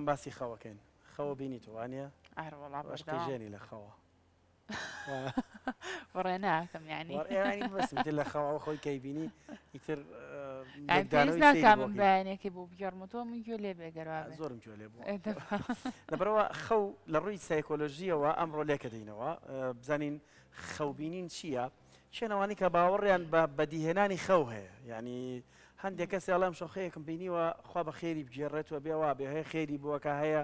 باسی خەوەکەین خەوە بینی تۆ وانە؟ ئەرەوەڵا بەردەوام. بەردەوام ژێنی لە خەوە. بڕێ ناکەم یعنی. یعنی بەسم تر لە خەوە ئەو خۆی کەی بینی ئیتر یعنی پێویست لێکدانەوەی ناکا سەیری بۆ من کەی. بەیانەکەی بۆ بگێڕمەوە تۆ من گوێ لێ بێ گەر وا بێ. زۆرم گوێ لێ بووە. ئێ دەبا. لەبەرئەوە خەو لە ڕووی سایکۆلۆژییەوە ئەمڕۆ لێکە دەینەوە بزانین خەوبینین چییە؟ کێن ئەوانەی کە باوەڕیان بە بەدیهێنانی خەو هەیە؟ یعنی هەندێک کەس ئەڵێ ئەمشەو خەوێکم بینیوە خوا بە خێری بگێڕێتەوە بێ وا بێ هەیە خێری بۆکە هەیە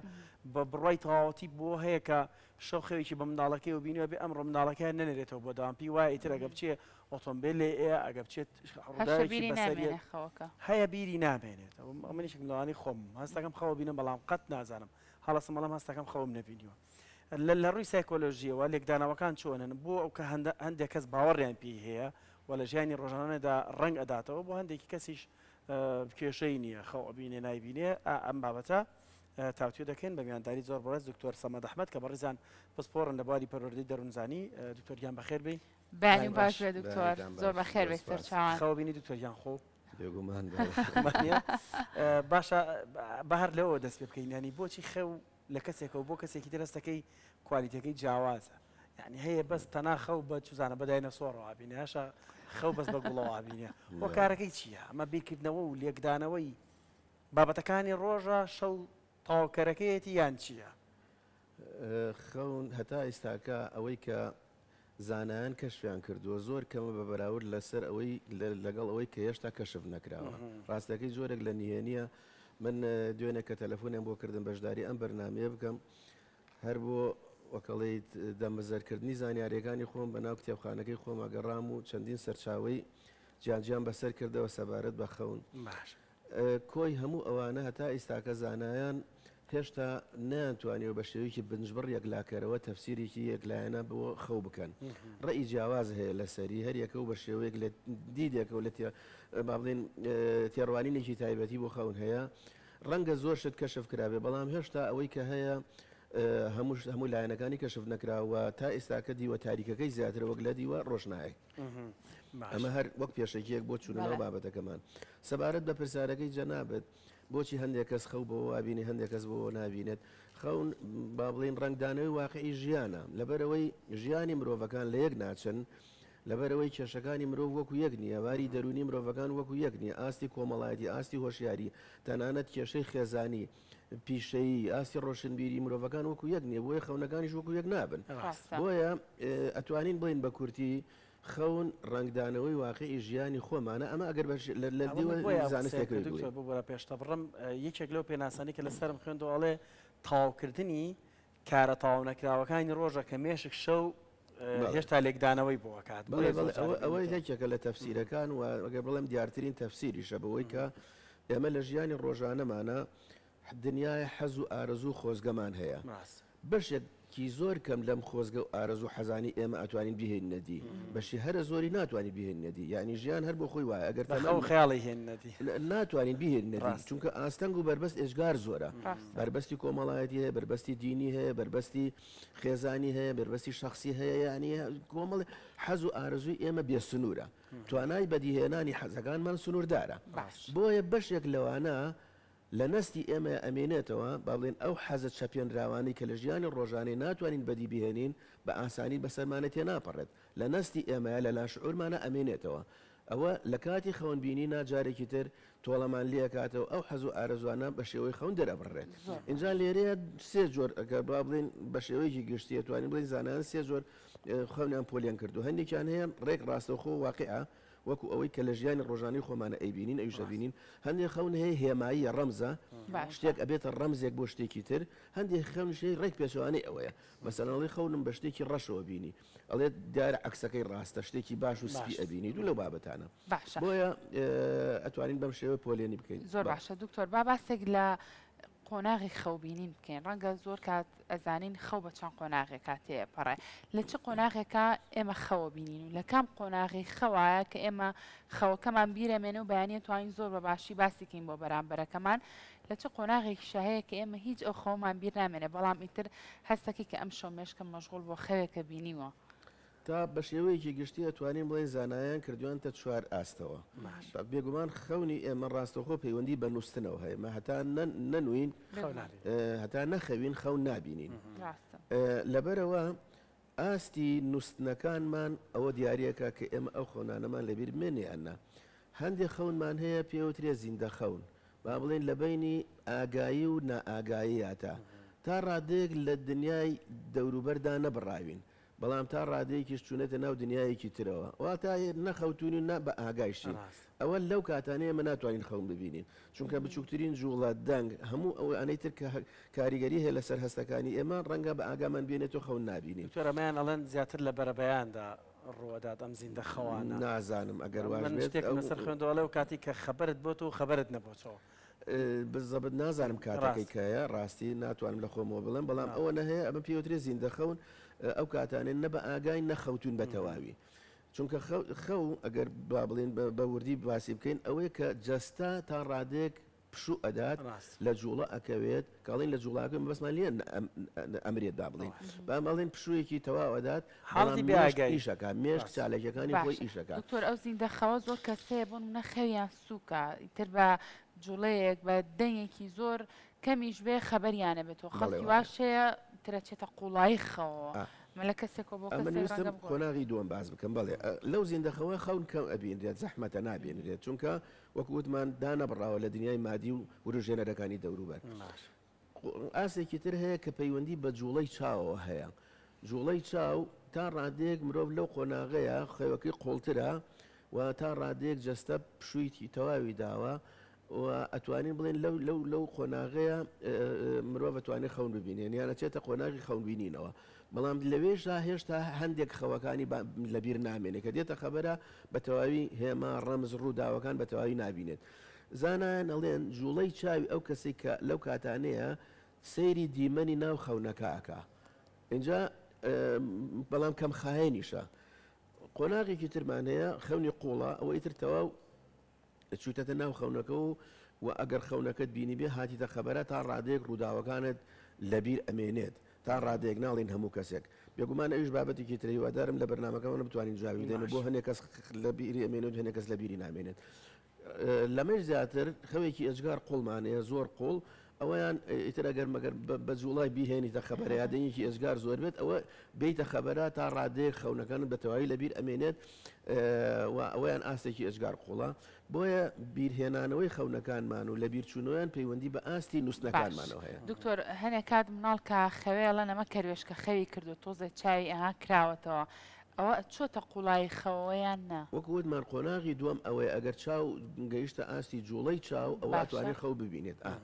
بە بڕوای تەواوەتی بۆ هەیە کە شەو خەوێکی بە منداڵەکەیەوە بینیوە بێ ئەمڕۆ منداڵەکەیان نەنێرێتەوە بۆ دەوام پێی وایە ئیتر ئەگە بچێ ئۆتۆمبێل لێ ئێ ئەگە بچێت هەشە ڕووداوێکی بیری بەسەریەت نامێنێ خەوەکە. هەیە بیری نامێنێتەوە من یەکێکم لەوانەی خۆم هەستەکەم خەوە بینم بەڵام قەت نازانم هەڵەسم ئەڵێم هەستەکەم خەوم نەبینیوە لە لە ڕووی سایکۆلۆژییەوە لێکدانەوەکان چۆنن بۆ ئەو کە هەندێک کەس باوەڕیان پێی هەیە و لە ژیانی ڕۆژانەدا ڕەنگ ئەداتەوە بۆ هەندێکی کەسیش کێشەی نییە خەو ئەبینێ نایبینێ ئەم بابەتە تاوتوێ دەکەین بە میوانداری زۆر بەڕێز دکتۆر سەمەد ئەحمەد کە بەڕێزان پسپۆڕن لە بواری پەروەردەی دەروونزانی دکتۆر گیان بەخێر بێی. بەیانی باش بێ دکتۆر زۆر بەخێر بێی سەرچاوان. خەوە بینی دکتۆر گیان خۆ؟ بێگومان باشە با هەر لەوەوە دەست پێ بکەین یانی بۆچی خەو لە کەسێکەوە بۆ کەسێکی تر هەستەکەی کوالیتەکەی جیاوازە یعنی هەیە بەس تەنا خەو بە چزانە بە داینەسۆڕەوە بینێ هەشە خەو بەس بە گوڵەوە بینێ هۆکارەکەی چییە ئەمە بیرکردنەوە و لێکدانەوەی بابەتەکانی ڕۆژە شەو تەواوکەرەکەیەتی یان چییە؟ خەون هەتا ئیستاکە ئەوەی کە زانایان کەشفیان کردووە زۆر کەمە بە بەراورد لەسەر ئەوەی لەگەڵ ئەوەی کە هێشتا کەشف نەکراوە. ڕاستەکەی جۆرێک لە نهێنییە. من دوێنێ کە تەلەفۆنیان بۆ کردم بەشداری ئەم بەرنامەیە بکەم هەر بۆ وەکەڵیت دەمەزەرکردنی زانیاریەکانی خۆم بە ناو کتێبخانەکەی خۆمە گەڕام و چەندین سەرچاوەی جیاجیان بەسەر کردەوە سەبارەت بە خەون. باش. کۆی هەموو ئەوانە هەتا ئیستاکە زانایان هێشتا نەیانتوانیوە بە شێوەیەکی بنجبڕ یەکلاکەرەوە تەفسیرێکی یەکلایەنە بۆ خەو بکەن. ڕەئی جیاواز هەیە لەسەری، هەریەکە و بە شێوەیەک لە دیدێکەوە لە تێ با بڵێین تێڕوانینێکی تایبەتی بۆ خەون هەیە. ڕەنگە زۆر شت کەشف کرابێ، بەڵام هێشتا ئەوەی کە هەیە هەموو هەموو لایەنەکانی کەشف نەکراوە و تا ئێستاکە دیوە تاریکەکەی زیاترە وەک لە دیوە ڕۆشنایەک. ئەمە هەر وەک پێشەکییەک بۆ چوونە ناو بابەتەکەمان. سەبارەت بە پرسیارەکەی جەنابت، بۆچی هەندێک کەس خەو بەوە وابینێ هەندێک کەس بەوە نابینێت؟ خەون با بڵێین ڕەنگدانەوەی واقعی ژیانە. لەبەرئەوەی ژیانی مرۆڤەکان لە یەک ناچن، لەبەرئەوەی کێشەکانی مرۆڤ وەکو یەک نییە، باری دەروونی مرۆڤەکان وەکو یەک نییە، ئاستی کۆمەڵایەتی، ئاستی هۆشیاری، تەنانەت کێشەی خێزانی، پیشەیی، ئاستی ڕۆشنبیری مرۆڤەکان وەکو یەک نییە، بۆیە خەونەکانیش وەکو یەک نابن. بۆیە ئەتوانین بڵێین بە کورتی خەون ڕەنگدانەوەی واقیعی ژیانی خۆمانە، ئەمە ئەگەر بە لە دیوە زانستێکەوەی بڵێین. دکتۆر ببورە پێشتەبڕم، یەکێک لەو پێناسانەی کە لەسەرم خوێندەوە ئەڵێ تەواوکردنی کارە تەواونەکراوەکانی ڕۆژە کە مێشک شەو هێشتا لێکدانەوەی بۆ ئەکات. بەڵێ بەڵێ ئەوە یەکێکە لە تەفسیرەکان و ئەگەر بڵێم دیارترین تەفسیریشە بەوەی کە ئێمە لە ژیانی ڕۆژانەمانە دنیای حەز و ئارەزوو و خۆزگەمان هەیە. بەشێکی زۆر کەم لەم خۆزگە و ئارەزوو و حەزانەی ئێمە ئەتوانین بیهێنینە دی، بەشی هەرە زۆری ناتوانین بیهێنینە دی، یەعنی ژیان هەر بۆ خۆی وایە ئەگەر بە خەو خەیاڵی هێننە دی. ناتوانین بیهێنینە دی، چونکە ئاستەنگ و بەربەست ئێجگار زۆرە، بەربەستی کۆمەڵایەتی هەیە، بەربەستی دینی هەیە، بەربەستی خێزانی هەیە، بەربەستی شەخسی هەیە، یەعنی کۆمەڵێ حەز و ئارەزووی ئێمە بێ سنوورە، توانای بەدیهێنانی حەزەکانمان سنووردارە، بۆیە بەشێک لەوانە لە نەستی ئێمەیا ئەمێنێتەوە، با بڵێین ئەو حەزە چەپێنراوانەی کە لە ژیانی ڕۆژانەی ناتوانین بەدی بهێنین بە ئاسانی بەسەرمانە تێناپەڕێت، لە نەستی ئێمەیا لە لاشعورمانا ئەمێنێتەوە. ئەوە لە کاتی خەون بینینا جارێکی تر تۆڵەمان لێکاتەوە ئەو حەز و ئارەزوانە بە شێوەی خەون دەرئەبڕرێت. ئینجا لێرەیا سێ جۆر ئەگەر با بڵێین بە شێوەیەکی گشتی ئەتوانین بڵێین زانایان سێ جۆر خەونیان پۆلێن کردووە. هەندێکیان هەیە ڕێک ڕاستەوخۆ واقیعە وەکو ئەوەی کە لە ژیانی ڕۆژانەی خۆمانە ئەیبینین ئەویش ئەبینین. هەندێک خەون هەیە هێماییە، ڕەمزە، شتێک ئەبێتە ڕەمزێک بۆ شتێکی تر. هەندێک خەونیش هەیە ڕێک پێچەوانەی ئەوەیە. مەسەلەن ئەڵێی خەونم بە شتێکی ڕەشەوە بینی، ئەڵێت دیارە عەکسەکەی ڕاستە، شتێکی باش و سپی ئەبینیت و لەو بابەتانە. بۆیە ئەتوانین بەم شێوە پۆلێنی بکەین. زۆر باشە دکتۆر، با باسێک لە قۆناغی خەوبینین بکەین، ڕەنگە زۆر کات ئەزانین خەو بە چەند قۆناغێکا تێئەپەڕێ، لە چ قۆناغێکا ئێمە خەوە بینین و لە کام قۆناغی خەوایە کە ئێمە خەوەکەمان بیرەمێنێ و بەیانی ئەتوانین زۆر بە باشی باسی کەین بۆ بەرامبەرەکەمان، لە چ قۆناغێکیشا هەیە کە ئێمە هیچ ئەو خەوەمان بیر نامێنێ بەڵام ئیتر هەستەکەی کە ئەمشەو مێشکم مەشغوڵ بووە خەوێکە بینیوە. تا بە شێوەیەکی گشتی ئەتوانین بڵێین زانایان کردویانتە چوار ئاستەوە. باشە. بێگومان خەونی ئێمە ڕاستەوخۆ پەیوەندی بە نووستنەوە هەیە، مە هەتا نەنووین، خەو نابینین. هەتا نەخەوین خەون نابینین. ڕاستە. لەبەرئەوە ئاستی نووستنەکانمان ئەوە دیاریەکا کە ئێمە ئەو خەونانەمان لەبیر بمێنێ یان نا. هەندێ خەونمان هەیە پێوترێ زیندە خەون، با بڵێین لە بەینی ئاگایی و نائاگاییاتا تا ڕادەیەک لە دنیای دەوروبەر دانەبڕاوین، بەڵام تا ڕادەیەکیش چوونەتە ناو دنیایەکی ترەوە، واتا نە خەوتوون و نە بە ئاگایشین. ئەوە لەو کاتانەی ئێمە ناتوانین خەون ببینین، چونکە بچووکترین جووڵە، دەنگ، هەموو ئەوانەی تر کە کاریگەری هەیە لەسەر هەستەکانی ئێمە، ڕەنگە بە ئاگامان بێنێت و خەون نابینین. دکتۆر ئەمەیان ئەڵێن زیاتر لە بەرەبەیاندا ڕووئەدات ئەم زیندە خەوانە. نازانم ئەگەر واش من بێت شتێکم ئەو. لەسەر خوێندەوە ئەڵێ ئەو کاتەی کە خەبەرت بۆتەوە و خەبەرت نەبۆتەوە. بزەبت نازانم کاتەکەی ڕاستە. کەیە ڕاستی ناتوانم لە خۆمەوە بڵێم بەڵام آه. ئەوە نە هەیە ئەمە پێوترێ زیندە خەون ئەو کاتانەی نە بە ئاگاین نە خەوتوین بە تەواوی چونکە خەو خەو ئەگەر با بڵێین بە بە وردی باسی بکەین ئەوەیە کە جەستە تا ڕادەیەک پشوو ئەدات ڕاست. لە جوڵە ئەکەوێت کە ئەڵێین لە جوڵە ئەکەوێت مەبەستمان لێیە نە ئەم ئەمرێت با بڵێین با ئەڵێن پشوویەکی تەواو ئەدات بەڵام حاڵەتی بێ مێشک ئاگایی ئیش ئەکا مێشک ڕاست. چالاکیەکانی خۆی باشە ئیش ئەکا. دکتۆر ئەو زیندە خەوە زۆر کەس هەیە بۆ نمونە خەویان سوکە ئیتر بە جوڵەیەک بە دەنگێکی زۆر کەمیش بێ خەبەریانە بێتەوە بەڵێ خەڵکی وایە. واش هەیە ئیتر ئەچێتە قوڵایی خەوەوە ئا. مە لە کەسێکەوە بۆ ئەمن کەسێک ویستم ڕەنگە بگۆڕێت. قۆناغی دووەم باس بکەم بەڵێ لەو زیندەخەوە خەون کەم ئەبینرێت زەحمەتە نابینرێت چونکە وەکو وتمان دانەبڕاوە لە دنیای مادی و وروژێنەرەکانی دەوروبەر. ئاستێکی تر هەیە کە پەیوەندی بە جوڵەی چاوەوە هەیە. جوڵەی چاو تا ڕادەیەک مرۆڤ لەو قۆناغەیە خەوەکەی قوڵترە و تا ڕادەیەک جەستە پشووی تەواوی داوە و ئەتوانین بڵێن لەو لەو لەو قۆناغەیە مرۆڤ ئەتوانێت خەون ببینێن یان ئەچێتە قۆناغی خەون بینینەوە. بەڵام لەوێشدا هێشتا هەندێک خەوەکانی لەبیر نامێنێت کە دێتە خەبەرە بە تەواوی هێما، ڕەمز، ڕووداوەکان بە تەواوی نابینێت. زانایان ئەڵێن جوڵەی چاوی ئەو کەسەی کە لەو کاتانەیە سەیری دیمەنی ناو خەونەکە ئەکا ئینجا بەڵام کەم خایەنیشە. قۆناغێکی ترمان هەیە خەونی قوڵە ئەوە ئیتر تەواو چوویتەتە ناو خەونەکە و و ئەگەر خەونەکەت بینیبێ هاتیتە خەبەرە تا ڕادەیەک ڕووداوەکانت لەبیر ئەمێنێت تا ڕادەیەک ناڵێین هەموو کەسێک بێگومان ئەویش بابەتێکی ترە هیوادارم لە بەرنامەکەمان بتوانین جوابی بدەین بۆ باش. هەنێک کەس لە بیری ئەمێنێت هەنێک کەس لە بیری نامێنێت لەمەش زیاتر خەوێکی ئێجگار قوڵمان هەیە زۆر قوڵ ئەوەیان ئیتر ئەگەر مەگەر بە جوڵای بیهێنیتە خەبەرە یا دەنگێکی ئێجگار زۆر بێت ئەوە بێیتە خەبەرە تا ڕادەیەک خەونەکانت بە تەواوی لەبیر ئەمێنێت و ئەوەیان ئاستێکی ئێجگار قوڵە بۆیە بیرهێنانەوەی خەونەکانمان و لەبیرچوونەوەیان پەیوەندی بە ئاستی باش نووستنەکانمانەوە هەیە. دکتۆر هەنێ کات مناڵ کە خەوێ ئەڵێن ئەمە کەروێشکە خەوی کردووە تۆزێ چاوی ئەها کراوەتەوە ئەوە چۆتە قوڵایی خەوەوە یان نا؟ وەکو وتمان قۆناغی دووەم ئەوەیە ئەگەر چاو گەیشتە ئاستی جوڵەی چاو ئەوە باشە. ئەتوانێت خەو ببینێت ئا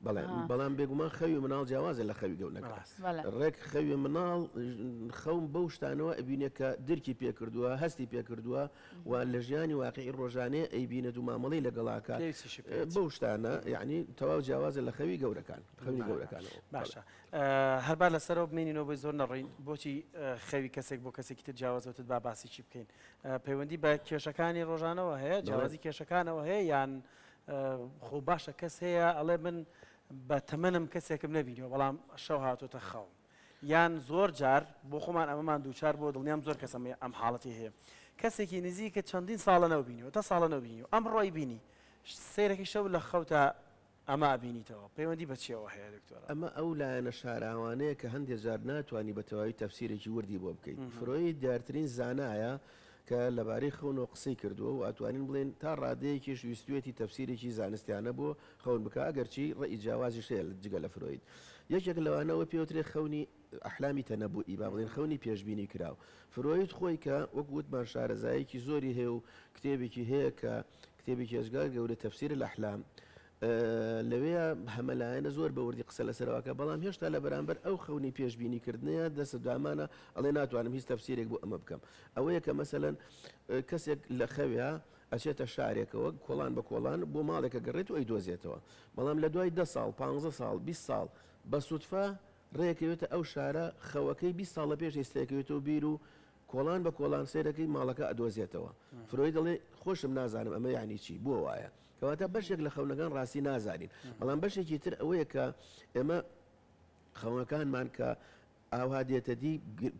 بەڵێ ئا. بەڵام بێگومان خەوی مناڵ جیاوازە لە خەوی گەورەکە ڕاست. بەڵێ. ڕێک خەوی مناڵ خەون بەو شتانەوە ئەبینێت کە درکی پێکردووە هەستی پێکردووە و لە ژیانی واقیعی ڕۆژانەیە ئەیبینێت و مامەڵەی لەگەڵا ئەکات پێویستیشی پێیەتی. بەو شتانە یەعنی تەواو جیاوازە لە خەوی گەورەکان خەونی گەورەکانەوە. بەڵێ. باشە هەر با لەسەرەوە بمێنینەوە بۆی زۆر نەڕۆین، بۆچی خەوی کەسێک بۆ کەسێکی تر جیاوازە وتت با باسێکی بکەین، پەیوەندی بە کێشەکانی ڕۆژانەوە هەیە، جیاوازی کێشەکانەوە هەیە یان خۆ باشە کەس هەیە ئەڵێ من بە تەمەنم کەسێکم نەبینیوە بەڵام شەو هاتۆتە خەوم، یان زۆر جار بۆ خۆمان ئەمەمان دووچار بۆ دڵنیام زۆر کەس ئەم حاڵەتی هەیە کەسێکی نزیکە چەندین ساڵە نەوبینیوە تا ساڵە نەوبینیوە ئەمڕۆی بینی سەیرەکی شەو لە خەوتا ئەمە ئەبینیتەوە پەیوەندی بە چیەوە هەیە دکتۆرە؟ ئەمە ئەو لایەنە شاراوانەیە کە هەندێ جار ناتوانی بە تەواوی تەفسیرێکی وردی بۆ بکەیت. فرۆید دیارترین زانایە کە لەبارەی خەونەوە قسەی کردووە و ئەتوانین بڵێین تا ڕادەیەکیش ویستویەتی تەفسیرێکی زانستیانە بۆ خەون بکا ئەگەرچی ڕەئی جیاوازیش هەیە جگە لە فرۆید. یەکێک لەوانە ئەوە پێوترێ خەونی ئەحلامی تەنەبوئی با بڵێین خەونی پێشبینی کراو. فرۆید خۆی کە وەک وتمان شارەزاییەکی زۆری هەیە و کتێبێکی هەیە کە کتێبێکی ئێجگار گەورە تفسیر الاحلام لەوێیا هەمەلایەنە زۆر بە وردی قسە لەسەرەوە ئەکا بەڵام هێشتا لە بەرامبەر ئەو خەونی پێشبینی کردنەیە دەست دامانە ئەڵێ ناتوانم هیچ تەفسیرێک بۆ ئەمە بکەم ئەوەیە کە مەسەلەن کەسێک لە خەویا ئەچێتە شارێکەوە کۆڵان بە کۆڵان بۆ ماڵێکە گەڕێت و ئەیدۆزێتەوە بەڵام لە دوای دە ساڵ پانزە ساڵ 20 ساڵ بە سودفە ڕێکەوێتە ئەو شارە خەوەکەی 20 ساڵ لە پێش ئێستاکەوێتەوە بیر و کۆڵان بە کۆڵان سەیرەکەی ماڵەکە ئەدۆزێتەوە. فرۆید دەڵێ خۆشم نازانم ئەمە یانی چی، بۆ وایە؟ کەواتە بەشێک لە خەونەکان ڕاستی نازانین. بەڵام بەشێکی تر ئەوەیە کە ئێمە خەونەکانمان کە ئاوها دێتە دی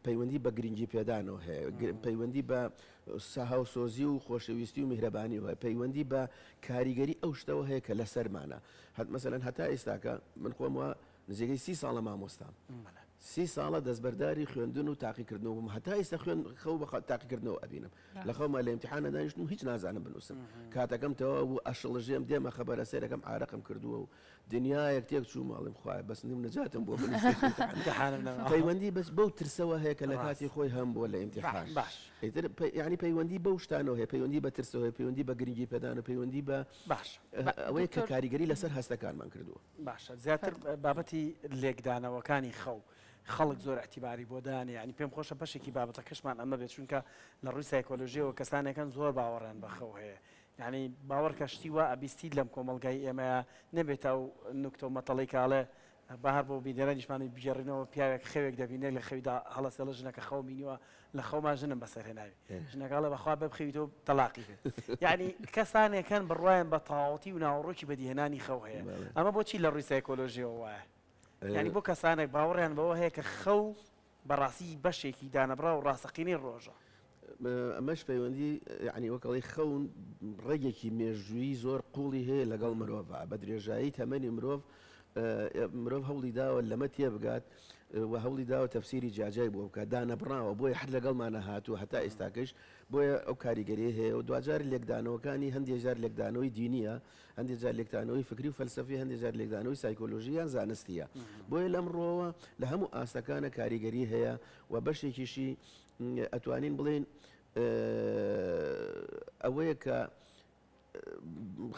پەیوەندی بە گرنگی پێدانەوە هەیە، پەیوەندی بە هاوسۆزی و خۆشەویستی و میهرەبانیەوە هەیە، پەیوەندی بە کاریگەری ئەو شتەوە هەیە کە لەسەرمانە. هەت مەسەلەن هەتا ئێستاکە من خۆم وا نزیکەی سی ساڵە مامۆستام، سی ساڵە دەستبەرداری خوێندن و تاقیکردنەوە بووم، هەتا ئێستا خوێن خەو بە تاقیکردنەوە ئەبینم. لە خەوما لە ئیمتیحانە دانیشتم و هیچ نازانم بنووسم. کاتەکەم تەواو بوو ئەشڵەژێم دێمە خەبەرە سەیرەکەم عارەقم کردووە و دنیایەک تێک چووم ئەڵێم خوایە بەس نیم نەجاتم بۆ امتحانم نەما. پەیوەندی بەس بەو ترسەوە هەیە کە لە کاتی خۆی هەم بووە لە ئیمتیحان باش ئیتر یعنی پەیوەندی بەو شتانەوە هەیە پەیوەندی بە ترسەوە هەیە پەیوەندی بە گرنگی پێدان و پەیوەندی بە باش ئەوەیە کە کاریگەری لەسەر هەستەکانمان کردووە. باشە زیاتر بابەتی لێکدانەوەکانی خەو خەڵک زۆر ئیعتیباری بۆ دانێ یعنی پێم خۆشە بەشێکی بابەتەکەشمان ئەمە بێت چونکە لە ڕووی سایکۆلۆژیەوە کەسانێکن زۆر باوەڕیان بە خەو هەیە یانی باوەڕکە شتی وا ئەبیستیت لەم کۆمەڵگای ئێمەیا نەبێتە ئەو نوکتە و مەتەڵەی کە ئەڵێ با هەر بۆ بینەرانیشمانی بگێڕینەوە پیاوێک خەوێک دەبینێت لە خەویدا هەڵەسێڵە ژنەکە خەوم بینیوە لە خەوما ژنم بەسەر هێناوی ژنەکە ئەڵێ بەخوا بەبخەویتەوە تەلاقی بێت یعنی کەسانێک هەن بڕوایان بە تەواوەتی و ناوەڕۆکی بەدیهێنانی خەو هەیە ئەمە بۆچی لە ڕووی سایکۆلۆژیەوە وایە یعنی بۆ کەسانێک باوەڕیان بەوە هەیە کە خەو بەڕاستی بەشێکی دانەبڕاو و ڕاستەقینەی ڕۆژە. ئەمەش پەیوەندی یانی وەک ئەڵێی خەون ڕەگێکی مێژوویی زۆر قووڵی هەیە لەگەڵ مرۆڤ بە درێژایی تەمەنی مرۆڤ مرۆڤ هەوڵی داوە لەمە تێبگات و هەوڵی داوە تەفسیری جیاجیای بۆ بکات دانەبڕاوە بۆیە هەر لەگەڵمانە هاتووە هەتا ئێستاکەش بۆیە ئەو کاریگەری هەیە و دواجار لێکدانەوەکانی هەندێک جار لێکدانەوەی دینیە هەندێک جار لێکدانەوەی فکری و فەلسەفی، هەندێک جار لێکدانەوەی سایکۆلۆژی یان زانستییە. بۆیە لەم ڕووەوە لە هەموو ئاستەکانە کاریگەری هەیە و بەشێکیشی ئەتوانین بڵێین ئەوەیە کە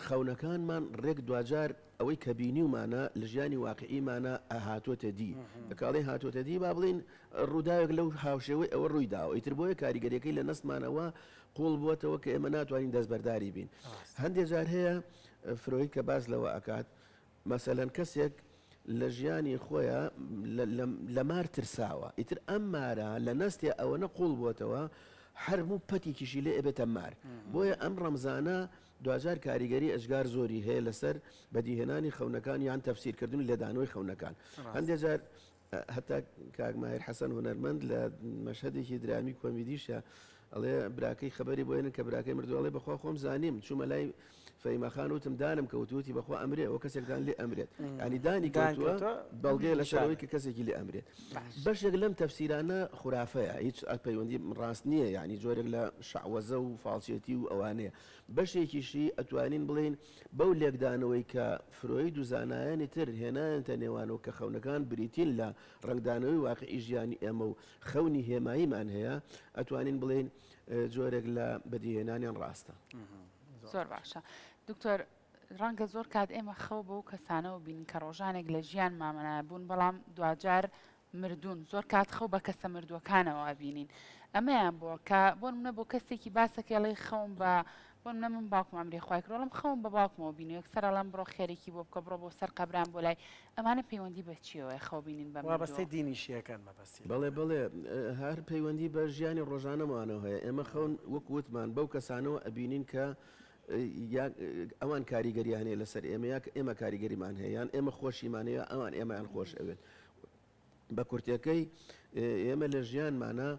خەونەکانمان ڕێک دواجار ئەوەی کە بینیومانە لە ژیانی واقعیمانە هاتۆتە دی کاڵی هاتۆتە دی با بڵین ڕووداوێک لەو هاوشێوەی ئەوە ڕووی داوە ئیتر بۆیە کاریگەریەکەی لە نەستمانەوە قوڵ بووەتەوە کە ئێمە ناتوانین دەستبەرداری بین. هەندێ جار هەیە فرۆید کە باس لەوە ئەکات مەسەلەن کەسێک لە ژیانی خۆیا لە مار ترساوە ئیتر ئەم مارە لە نەستێ ئەوەنە قوڵ بووەتەوە هەر موو پەتێکیشی لێ ئەبێتە مار بۆیە ئەم ڕەمزانە دواجار کاریگەری ئەجگار زۆری هەیە لەسەر بەدیهێنانی خەونەکان یان تەفسیرکردن و لێدانەوەی خەونەکان هەندێ جار هەتا کاک ماهیر حەسەن هونەرمەند لە مەشهەدێکی درامی کۆمیدیشە ئەڵێ براکەی خەبەری بۆ ێنن کە براکەی مردووە ئەڵێ بەخوا خۆم زانیم چوومە لای فەیمە خان وتم دانم کەوت وتی بەخوا ئەمرێ ئەوە کەسێکتان لێ ئەمرێت ینی دانی کەوتووە بەڵگەیە لەسەرەوەی کە کەسێکی لێ ئەمرێت بەشێک لەم تەفسیرانە خورافەیە هیچ پەیوەندی ڕاست نییە یعنی جۆرێک لە شەعوەزە و فاڵچێتی و ئەوانەیە بەشێکیشی ئەتوانین بڵێین بەو لێکدانەوەی کە فرۆید و زانایانی تر هێنایانتە نێوانەوە کە خەونەکان بریتین لە ڕەنگدانەوەی واقیعی ژیانی ئێمە و خەونی هێماییمان هەیە، ئەتوانین بڵێین جۆرێک لە بەدیهێنانیان ڕاستە. زۆر باشە دکتۆر، ڕەنگە زۆر کات ئێمە خەو بەو کەسانەوە بینین کە ڕۆژانێک لە ژیانمانە بوون بەڵام دواجار مردوون زۆر کات خەو بە کەسە مردووەکانەوە ئەبینین ئەمەیان بۆ کە بۆ نمونە بۆ کەسێکی باسەکەی ئەڵێی خەوم بە بۆ نمونە من باوکم ئەمری خوای کرد ئەڵێم خەوم بە باوکمەوە بینی یەکسەر ئەڵێم بڕۆ خێرێکی بۆ بکە بڕۆ بۆ سەر قەبران بۆ لای ئەمانە پەیوەندی بە چیەوەیە خەو بینین بە مردووە؟ وابەستەی دینیشیەکەن مەبەستی. بەڵێ بەڵێ هەر پەیوەندی بە ژیانی ڕۆژانەمانەوە هەیە ئێمە خەون وەک وتمان بەو کەسانەوە ئەبینین کە یا ئەوان کاریگەریان هەیە لەسەر ئێمە یا ئێمە کاریگەریمان هەیە یان ئێمە خۆشیمان هەیە ئەوان ئێمەیان خۆش ئەوێت بە کورتەکەی ئێمە لە ژیانمانە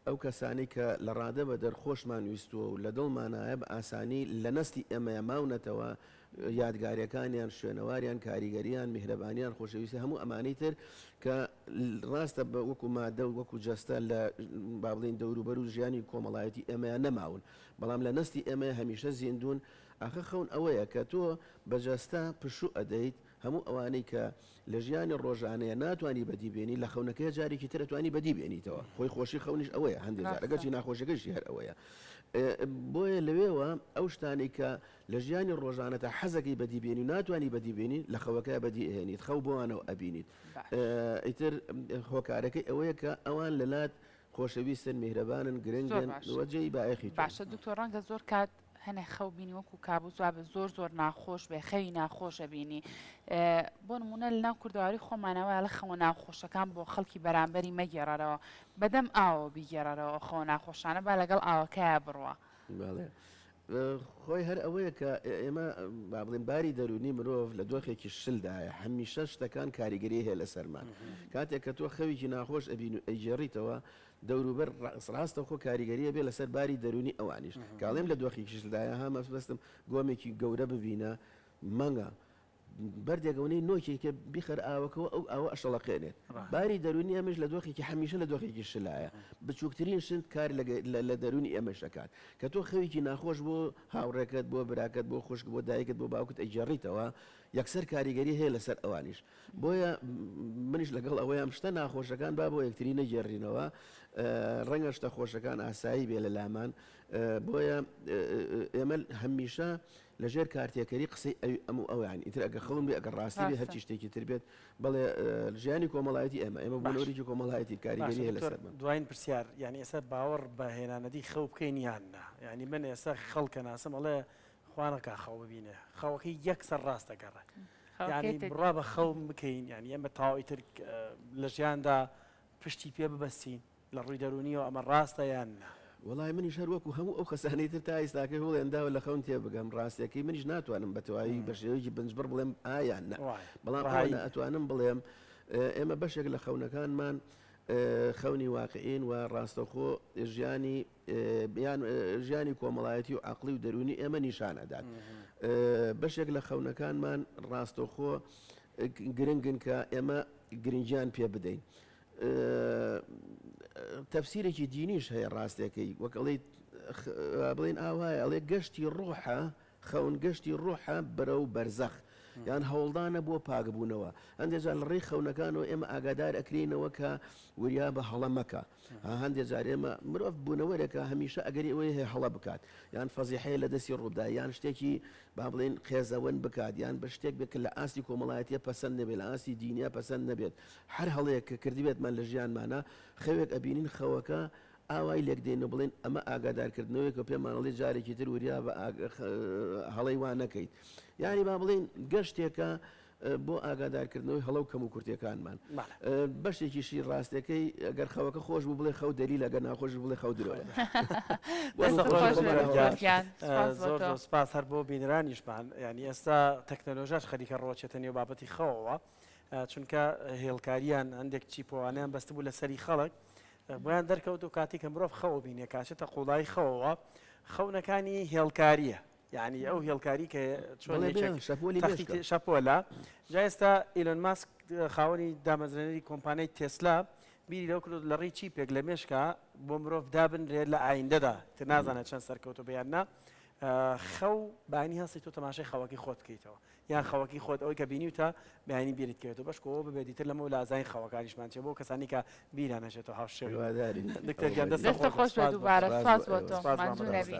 ئەو کەسانی کە لە ڕادە بە دەرخۆشمان ویستووە و لە دڵمانایە بە ئاسانی لە نەستی ئێمەیە ماونەتەوە یادگاریەکانیان شوێنەواریان کاریگەریان میهرەبانیان خۆشەویستی هەموو ئەمانەی تر کە ڕاستە بە وەکو مادە و وەکو جەستە لە با بڵێین دەوروبەر و ژیانی کۆمەڵایەتی ئێمەیان نەماون بەڵام لە نەستی ئێمەیە هەمیشە زیندوون ئاخە خەون ئەوەیە کە تۆ بە جەستە پشوو ئەدەیت هەموو ئەوانەی کە لە ژیانی ڕۆژانەیە ناتوانی بەدی بێنی لە خەونەکەیە جارێکی تر ئەتوانی بەدی بێنیتەوە خۆی خۆشی خەونیش ئەوەیە هەندێک جار ئەگەرچی ناخۆشیەکەشی هەر ئەوەیە بۆیە لەوێوە ئەو شتانەی کە لە ژیانی ڕۆژانەتا حەزەکەی بەدی بێنی و ناتوانی بەدی بێنی لە خەوەکەیا بەدی ئەهێنیت خەو بۆوانەوە ئەبینیت ئیتر هۆکارەکەی ئەوەیە کە ئەوان لەلات خۆشەویستن میهرەبانن گرنگن و جێی بایەخی تۆن. باشە دکتۆر ڕەنگە زۆر کات هەنێ خەو بینی وەکو کابوس وابێ زۆر زۆر ناخۆش بێ خەوی ناخۆش ئەبینی بۆ نمونە لەناو کوردەواری خۆمانەوە لە خەوە ناخۆشەکان بۆ خەڵکی بەرامبەری مەگێڕەرەوە بەدەم ئاوە بیگێڕەرەوە خەوە ناخۆشانە با لەگەڵ ئاوەکەیا بڕوا. بەڵێ. خۆی هەر ئەوەیە کە ئێمە با بڵێین باری دەروونی مرۆڤ لە دۆخێکی شلدایە، هەمیشە شتەکان کاریگەری هەیە لەسەرمان. کاتێک کە تۆ خەوێکی ناخۆش ئەبینی و ئەیگێڕیتەوە، دەوروبەر ڕاستەوخۆ کاریگەری ئەبێ لەسەر باری دەروونی ئەوانیش. کە ئەڵێم لە دۆخێکی شلدایە، ها مەبەستم گۆمێکی گەورە ببینە، مەنگە بەردێک ئەونەی نۆکێکە بیخەرە ئاوەکەوە ئەو ئاوە ئەشەڵەقێنێت. باری دەروونی ئێمەش لە دۆخێکی هەمیشە لە دۆخێکی شلایە. بچووکترین شت کار لە دەروونی ئێمەش ئەکات. کە تۆ خەوێکی ناخۆش بۆ هاوڕێکەت، بۆ براکەت، بۆ خوشک، بۆ دایکت، بۆ باوکت ئەگێڕیتەوە، یەکسەر کاریگەری هەیە لەسەر ئەوانیش. بۆیە منیش لەگەڵ ئەوەیام شتە ناخۆشەکان با بۆ یەکتری نەگێڕینەوە. ڕەنگە شتە خۆشەکان ئاسایی بێ لە لامان. بۆیە ئێمە هەمیشە لە ژێر کارتێکەری قسەی ئەوی ئەم و ئەو یانی ئیتر ئەگەر خەون بێ ئەگەر ڕاستی بێ هەرچی شتێکی تر بێت بەڵێ ژیانی کۆمەڵایەتی ئێمە ئێمە بوونەوەرێکی کۆمەڵایەتی کاریگەری هەیە لەسەرمان. دواین پرسیار یانی ئێستا باوەڕ بە هێنانەدی خەو بکەین یان نا یانی من ئێستا خەڵکە ناسم ئەڵێ خوا نەکا خەو ببینێ خەوەکەی یەکسەر ڕاست دەگەڕێ یانی بڕوا بە خەو بکەین یانی ئێمە تەواو ئیتر لە ژیاندا پشتی پێ ببەستین لە ڕووی دەروونیەوە ئەمە ڕاستە یان نا؟ وەڵای منیش هەر وەکو هەموو ئەو کەسانەی تر تا ئیستاکەی هەوڵیان داوە لە خەون تێبگەم ڕاستیەکەی منیش ناتوانم بە تەواوی بە شێوەیەکی بنجبڕ بڵێم ئا یان نا بەڵام ئەوە ئەتوانم بڵێم ئێمە بەشێک لە خەونەکانمان خەونی واقعین و ڕاستەوخۆ ژیانی یان ژیانی کۆمەڵایەتی و عقلی و دەروونی ئێمە نیشان ئەدات بەشێک لە خەونەکانمان ڕاستەوخۆ گرنگن کە ئێمە گرنگیان پێ بدەین تەفسیرێکی دینیش هەیە ڕاستەکەی وەک ئەڵێ بڵێن ئاوایە ئەڵێ گەشتی ڕۆحە خەون گەشتی ڕۆحە بەرەو بەرزەخ یان هەوڵدانە بۆ پاکبوونەوە هەندێک جار لە ڕێی خەونەکانەوە ئێمە ئاگادار ئەکرینەوە کە وریا بە هەڵە مەکە هەندێک جار ئێمە مرۆڤ بوونەوەرێکە هەمیشە ئەگەری ئەوەی هەیە هەڵە بکات یان فەزیحەیە لە دەستی ڕووبدا یان شتێکی با بڵێین قێزەون بکات یان بە شتێک بێت کە لە ئاستی کۆمەڵایەتیە پەسەند نەبێت لە ئاستی دینیە پەسەند نەبێت هەر هەڵەیەک کە کردبێتمان لە ژیانمانا خەوێک ئەبینین خەوەکە ئاوای لێک دێین و بڵێین ئەمە ئاگادارکردنەوەیەکە پێمان ئەڵێ جارێکی تر وریا بە هەڵەی وا نەکەیت یانی با بڵێین گەشتێکە بۆ ئاگادارکردنەوەی هەڵە و کەموکورتیەکانمان. بەشێکیشی ڕاستەکەی گەر خەوەکە خۆش بوو بڵێ خەو دەلیلە گەر ناخۆش بوو بڵێ خەو درۆیە. زۆر زۆر سپاس هەر بۆ بینەرانیشمان یانی ئێستا تەکنەلۆژیاش خەریکە ڕۆچێتە نێو بابەتی خەوەوە چونکە هێڵکاریان هەندێک چیپۆوانیان بەستبوو لەسەری خەڵک بۆیان دەرکەوت و کاتی کە مرۆڤ خەوە بینێ کاچێتە قوڵایی خەوەوە خەونەکانی هێڵکاریە یعنی ئەو هێڵکاری کە چۆن شەپۆلە جا ئێستا ئیلۆن ماسک خاوەنی دامەزرێنەری کۆمپانیای تێسلا بیری لەوە کردو لە ڕێی چیپێک لە مێشکا بۆ مرۆڤ دابنرێت لە ئایندەدا تر نازانێت چەند سەرکەوتو بێ یان نا خەو بانی هەستی تۆ تەماشای خەوەکەی خۆت بکەیتەوە یان خەوەکەی خۆت ئەوەی کە بینیوتە بەیانی بیرت کەوێتەوە بەشکۆ ببێت دیتر لەمە لازین خەوەکانیشمان چێ بۆ کەسانی کە بیران نەچێتەوە هاوشێوەی دکتۆر گیان دەستت خۆش بێت دووبارە سپاس بۆ تۆ ماندوو نەبی.